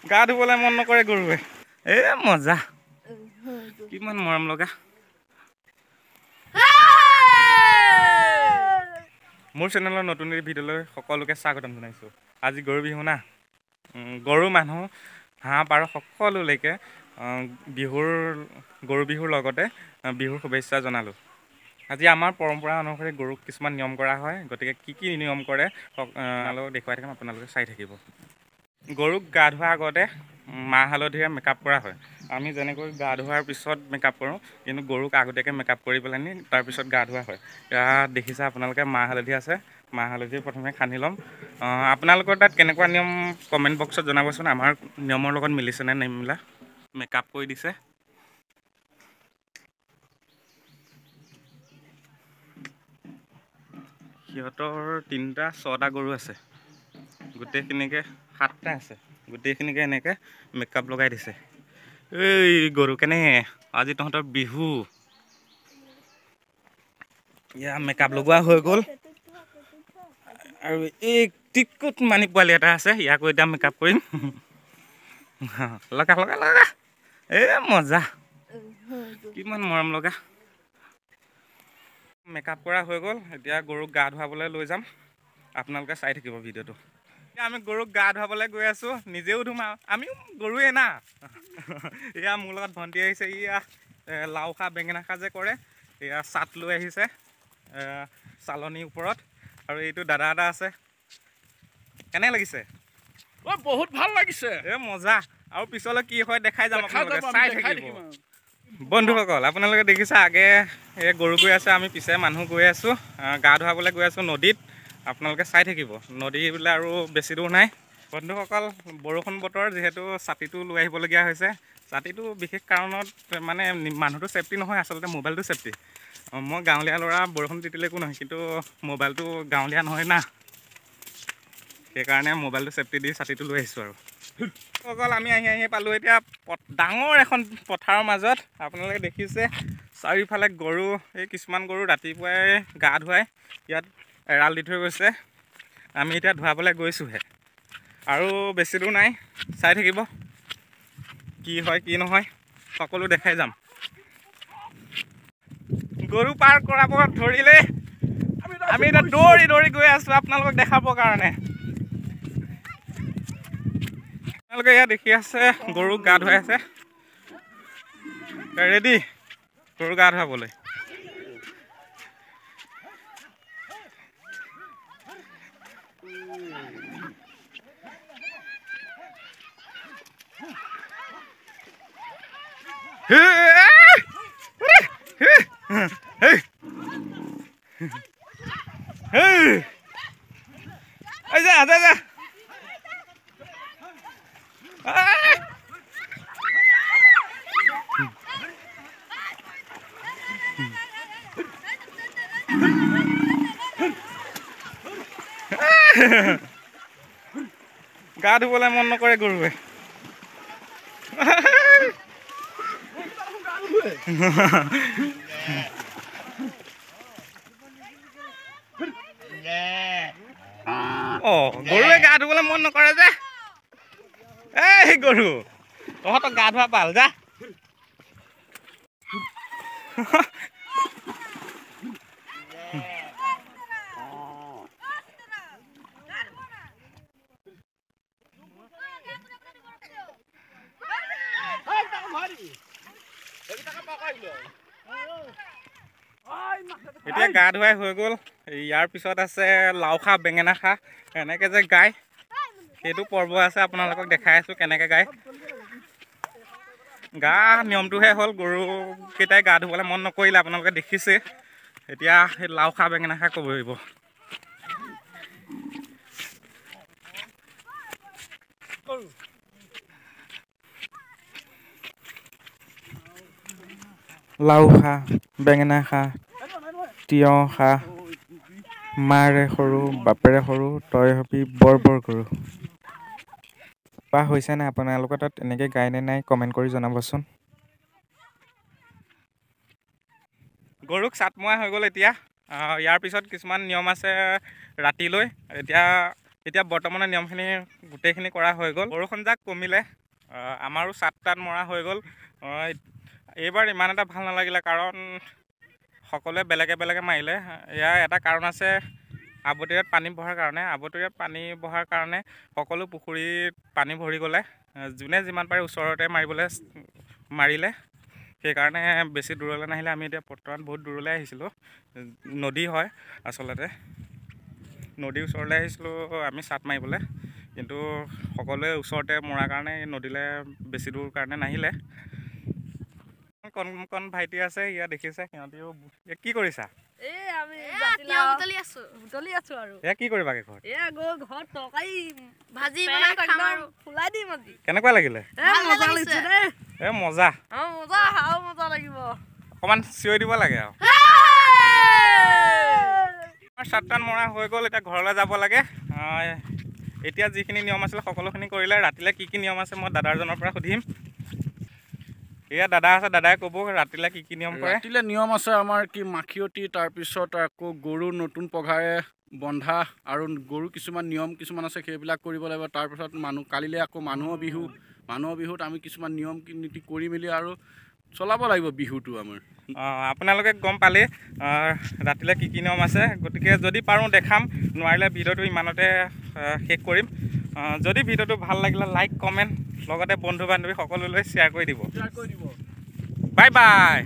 গা ধুবলৈ মন নকৰে গৰুৱে। এ মজা, কিমান মৰম লগা। মোৰ চেনেলৰ নতুন এটি ভিডিঅ'লৈ সকলোকে স্বাগতম জনাইছোঁ। আজি গৰু বিহু না, গৰু মানুহ হাঁহ পাৰ সকলোলৈকে বিহুৰ গৰু বিহুৰ লগতে বিহুৰ শুভেচ্ছা জনালোঁ। আজি আমাৰ পৰম্পৰা অনুসৰি গৰুক কিছুমান নিয়ম কৰা হয়, গতিকে কি কি নিয়ম কৰে আপোনালোকক দেখুৱাই থাকিম, আপোনালোকে চাই থাকিব। গৰুক গা ধোৱাৰ আগতে মাহ হালধিৰে মেকআপ কৰা হয়। আমি যেনেকৈ গা ধোৱাৰ পিছত মেকআপ কৰোঁ, কিন্তু গৰুক আগতীয়াকৈ মেকআপ কৰি পেলাই নি তাৰপিছত গা ধোৱা হয়। ইয়াত দেখিছে আপোনালোকে মাহ হালধি আছে, মাহ হালধি প্ৰথমে সানি ল'ম। আপোনালোকৰ তাত কেনেকুৱা নিয়ম কমেণ্ট বক্সত জনাবচোন, আমাৰ নিয়মৰ লগত মিলিছেনে নিমিলা। মেকআপ কৰি দিছে। সিহঁতৰ তিনিটা ছটা গৰু আছে, গোটেইখিনিকে সাতটা আছে, গোটেইখিনিকে এনেকৈ মেকআপ লগাই দিছে। এই গৰু কেনে আজি তহঁতৰ বিহু। এয়া মেকআপ লগোৱা হৈ গ'ল। আৰু এই টিকুট মানি পোৱালি এটা আছে, ইয়াকো এতিয়া মেকআপ কৰিম। লগা লগা লগা, এই মজা, কিমান মৰম লগা। মেকআপ কৰা হৈ গ'ল, এতিয়া গৰুক গা ধুৱাবলৈ লৈ যাম, আপোনালোকে চাই থাকিব ভিডিঅ'টো। এতিয়া আমি গৰুক গা ধুৱাবলৈ গৈ আছোঁ, নিজেও ধুম আৰু আমিও গৰুৱে না। এয়া মোৰ লগত ভণ্টি আহিছে, এয়া লাও খা বেঙেনা খা যে কৰে, এয়া চাট লৈ আহিছে চালনীৰ ওপৰত। আৰু এইটো দাদা এটা আছে, কেনে লাগিছে? বহুত ভাল লাগিছে, এ মজা। আৰু পিছলৈ কি হয় দেখাই যাম, আপোনালোকে চাই থাকিব। বন্ধুসকল, আপোনালোকে দেখিছে আগে এই গৰু গৈ আছে, আমি পিছে মানুহ গৈ আছোঁ, গা ধুৱাবলৈ গৈ আছোঁ নদীত। আপোনালোকে চাই থাকিব, নদী বোলে আৰু বেছি দূৰ নাই। বন্ধুসকল, বৰষুণ বতৰ যিহেতু ছাতিটো লৈ আহিবলগীয়া হৈছে। ছাতিটো বিশেষ কাৰণত মানে মানুহটো চেফটি নহয়, আচলতে মোবাইলটো চেফটি। মই গাঁৱলীয়া ল'ৰা, বৰষুণ তিতিলে একো নহয়, কিন্তু মোবাইলটো গাঁৱলীয়া নহয় না, সেইকাৰণে মোবাইলটো চেফটি দি ছাতিটো লৈ আহিছোঁ। আৰু সকল আমি আহি আহি পালোঁ এতিয়া ডাঙৰ এখন পথাৰৰ মাজত। আপোনালোকে দেখিছে চাৰিওফালে গৰু, এই কিছুমান গৰু ৰাতিপুৱাই গা ধুৱাই ইয়াত এৰাল দি থৈ গৈছে। আমি এতিয়া ধুৱাবলৈ গৈছোঁহে, আৰু বেছি দূৰ নাই, চাই থাকিব কি হয় কি নহয় সকলো দেখাই যাম। গৰু পাৰ কৰাব ধৰিলে আমি এতিয়া দৌৰি দৌৰি গৈ আছোঁ আপোনালোকক দেখাবৰ কাৰণে। আপোনালোকে ইয়াত দেখি আছে গৰুক গা ধুৱাই আছে, ৰেডি গৰু গা ধুৱাবলৈ। যা যা। গা ধুবলৈ মন নকৰে গৰুৱে। অ, গৰুৱে গা ধুবলৈ মন নকৰে যে। এই গৰু তহঁতক গা ধোৱা পাল যা। এতিয়া গা ধুৱাই হৈ গ'ল। ইয়াৰ পিছত আছে লাও খা বেঙেনা খা, এনেকৈ যে গায় সেইটো পৰ্ব আছে, আপোনালোকক দেখাই আছোঁ কেনেকৈ গায়। গা নিয়মটোহে হ'ল, গৰুকেইটাই গা ধুবলৈ মন নকৰিলে, আপোনালোকে দেখিছে। এতিয়া সেই লাও খা বেঙেনা খা ক'ব লাগিব। লাও খা বেঙেনা খা তিয়ঁহ খা, মাৰে সৰু বাপেৰে সৰু, তই হবি বৰ বৰ গৰু। বা হৈছে নাই আপোনালোকৰ তাত এনেকৈ গায়নে নাই কমেণ্ট কৰি জনাবচোন। গৰুক চাট মৰা হৈ গ'ল এতিয়া। ইয়াৰ পিছত কিছুমান নিয়ম আছে ৰাতিলৈ। এতিয়া এতিয়া বৰ্তমানৰ নিয়মখিনি গোটেইখিনি কৰা হৈ গ'ল। বৰষুণ জাক কমিলে, আমাৰো চাট তাত মৰা হৈ গ'ল। এইবাৰ ইমান এটা ভাল নালাগিলে, কাৰণ সকলোৱে বেলেগে বেলেগে মাৰিলে। ইয়াৰ এটা কাৰণ আছে, আবতৰীয়াত পানী বঢ়াৰ কাৰণে। আবতৰীয়াত পানী বঢ়াৰ কাৰণে সকলো পুখুৰীত পানী ভৰি গ'লে যোনে যিমান পাৰে ওচৰতে মাৰিবলৈ মাৰিলে, সেইকাৰণে বেছি দূৰলৈ নাহিলে। আমি এতিয়া বৰ্তমান বহুত দূৰলৈ আহিছিলোঁ, নদী হয় আচলতে, নদীৰ ওচৰলৈ আহিছিলোঁ আমি চাট মাৰিবলৈ, কিন্তু সকলোৱে ওচৰতে মৰাৰ কাৰণে নদীলৈ বেছি দূৰ কাৰণে নাহিলে। কণ কণ ভাইটি আছে ইয়াত দেখিছে, সিহঁতিও কি কৰিছা? কেনেকুৱা লাগিলে? মজা, অকণমান চিঞৰি দিব লাগে আৰু। চাট তাত মৰা হৈ গ'ল, এতিয়া ঘৰলৈ যাব লাগে। এতিয়া যিখিনি নিয়ম আছিলে সকলোখিনি কৰিলে। ৰাতিলৈ কি কি নিয়ম আছে মই দাদাজনৰ পৰা সুধিম। এয়া দাদা আছে, দাদাই ক'ব ৰাতিলৈ কি কি নিয়ম কৰে। ৰাতিলৈ নিয়ম আছে আমাৰ কি মাখিয়তী, তাৰপিছত আকৌ গৰু নতুন পঘাৰে বন্ধা, আৰু গৰু কিছুমান নিয়ম কিছুমান আছে সেইবিলাক কৰিব লাগিব। তাৰপিছত মানুহ কালিলৈ আকৌ মানুহৰ বিহু, মানুহৰ বিহুত আমি কিছুমান নিয়ম নীতি কৰি মেলি আৰু চলাব লাগিব বিহুটো আমাৰ। আপোনালোকে গম পালেই ৰাতিলৈ কি কি নিয়ম আছে। গতিকে যদি পাৰোঁ দেখাম, নোৱাৰিলে ভিডিঅ'টো ইমানতে শেষ কৰিম। যদি ভিডিঅ'টো ভাল লাগিলে লাইক, কমেণ্ট, লগতে বন্ধু বান্ধৱী সকলোলৈ শ্বেয়াৰ কৰি দিব। Bye bye.